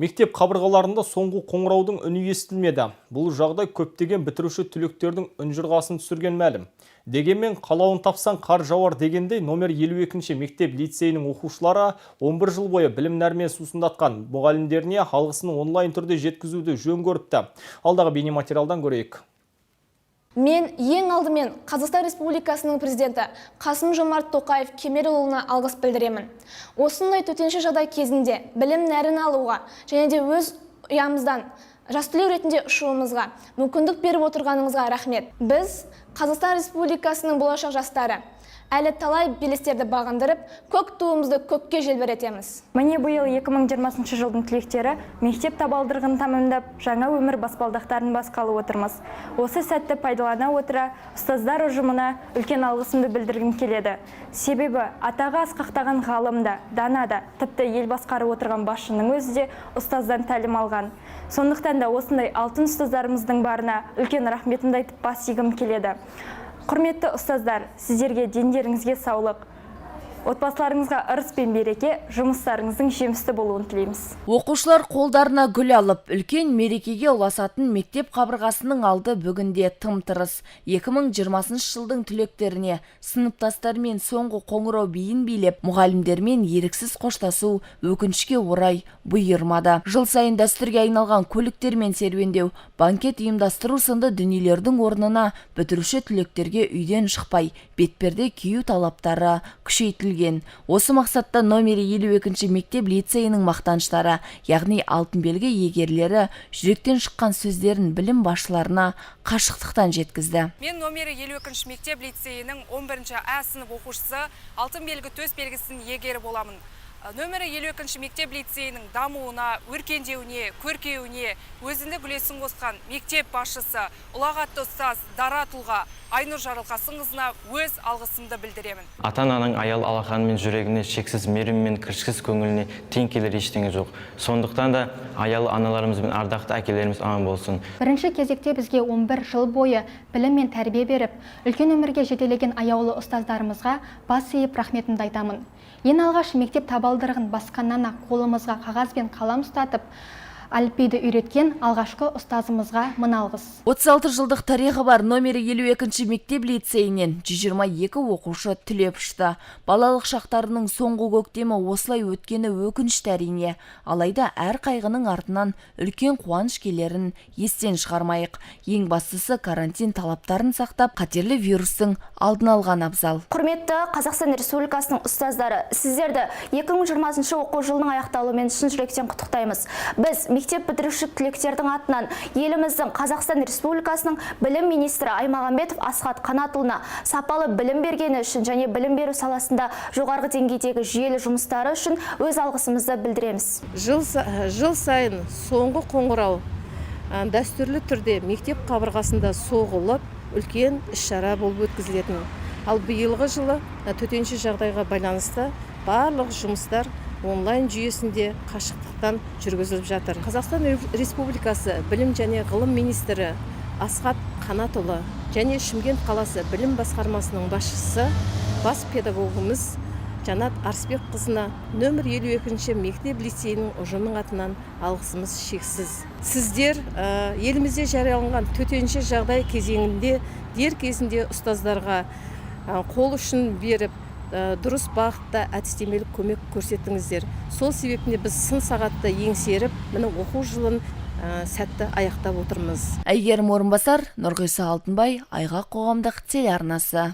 Мектеп қабырғаларында соңғы қоңыраудың үні естілмеді. Бұл жағдай көптеген бітіруші түлектердің ұнжырғасын түсірген мәлім. Дегенмен, қалауын тапсаң, қар жауар дегендей, номер 52 мектеп лицейінің оқушылары 11 жыл бойы білім нәрімен сусындатқан мұғалімдеріне алғысын онлайн түрде жеткізуді жөн көріпті. Алдағы бейнематериалдан көрейік. Мен ең алдымен Қазақстан Республикасының президенті Қасым Жомарт Тоқаев Кемелұлына алғыс білдіремін. Осындай төтенше жағдай кезінде білім нәрін алуға және де өз ұямыздан жас түлек ретінде ұшуымызға мүмкіндік беріп отырғаныңызға рахмет. Біз, Қазақстан Республикасының болашақ жастары, әлі талай белестерді бағындырып, көк туымызды көкке желбіретеміз. Міне, биыл 2020 жылдың түлектері мектеп табалдырығын тәмамдап, жаңа өмір баспалдақтарын басқалы отырмыз. Осы сәтті пайдалана отыра, ұстаздар ұжымына үлкен алғысымды білдіргім келеді. Себебі атағы асқақтаған ғалым да, дана да, тіпті ел басқарып отырған басшының өзі де ұстаздан тәлім алған. Сондықтан да осындай алтын ұстаздарымыздың барына үлкен рахметімді айтып, бас игім келеді. Құрметті ұстаздар, сіздерге дендеріңізге саулық, отбасыларыңызға ырыс пен береке, жұмыстарыңыздың жемісті болуын тілейміз. Оқушылар қолдарына гүл алып, үлкен мерекеге ұласатын мектеп қабырғасының алды бүгінде тым-тырыс. 2020 жылдың түлектеріне сыныптастарымен соңғы қоңырау биін билеп, мұғалімдермен еріксіз қоштасу өкінішке орай бұйырмады. Жыл сайын дәстүрге айналған көліктермен серуендеу, банкет ұйымдастыру сынды дүниелердің орнына бітіруші түлектерге үйден шықпай, бетперде кию талаптары күшейтілген. Осы мақсатта номері 52 мектеп лицейінің мақтаныштары, яғни алтын белгі иегерлері жүректен шыққан сөздерін білім басшыларына қашықтықтан жеткізді. Мен номері 52 мектеп лицейінің 11 ә сынып оқушысы, алтын белгі төс белгісінің иегері боламын. Нөмірі 52 мектеп лицейінің дамуына, өркендеуіне, көркеюіне өзіндік үлесін қосқан мектеп басшысы, ұлағатты ұстаз, дара тұлға Айнұр Жарылқасынқызына өз алғысымды білдіремін. Ата ананың аялы алақаны мен жүрегіне, шексіз мейірімі мен кіршіксіз көңіліне тең келер ештеңе жоқ. Сондықтан да аялы аналарымыз бен ардақты әкелеріміз аман болсын. Бірінші кезекте бізге 11 жыл бойы білім мен тәрбие беріп, үлкен өмірге жетелеген аяулы ұстаздарымызға бас иіп, рахметімді айтамын. Ең алғаш мектеп табалдырығын басқаннан ақ қолымызға қағаз бен қалам ұстатып, әліпбиді үйреткен алғашқы ұстазымызға мың алғыс. 36 жылдық тарихы бар номері 52 мектеп лицейінен 122 оқушы түлеп ұшты. Балалық шақтарының соңғы көктемі осылай өткені өкінішті, әрине. Алайда әр қайғының артынан үлкен қуаныш келерін естен шығармайық. Ең бастысы, карантин талаптарын сақтап, қатерлі вирустың алдын алған абзал. Құрметті Қазақстан Республикасының ұстаздары, сіздерді 2020 оқу жылының аяқталуымен шын жүректен құттықтаймыз. Біз мектеп бітіруші түлектердің атынан еліміздің, Қазақстан Республикасының білім министрі Аймағамбетов Асхат Қанатұлына сапалы білім бергені үшін және білім беру саласында жоғарғы деңгейдегі жүйелі жұмыстары үшін өз алғысымызды білдіреміз. Жыл сайын соңғы қоңырау дәстүрлі түрде мектеп қабырғасында соғылып, үлкен іс-шара болып өткізілетін. Ал биылғы жылы төтенше жағдайға байланысты барлық жұмыстар онлайн жүйесінде, қашықтықтан жүргізіліп жатыр. Қазақстан Республикасы білім және ғылым министрі Асхат Қанатұлы және Шымкент қаласы білім басқармасының басшысы, бас педагогымыз Жанат Арысбекқызына нөмір 52 мектеп лицейінің ұжымының атынан алғысымыз шексіз. Сіздер елімізде жарияланған төтенше жағдай кезеңінде дер кезінде ұстаздарға қол ұшын беріп, дұрыс бағытта әдістемелік көмек көрсеттіңіздер. Сол себепті біз сын сағатты еңсеріп, міне, оқу жылын сәтті аяқтап отырмыз. Әйгерім Орынбасар, Нұрғиса Алтынбай, Айғақ қоғамдық телеарнасы.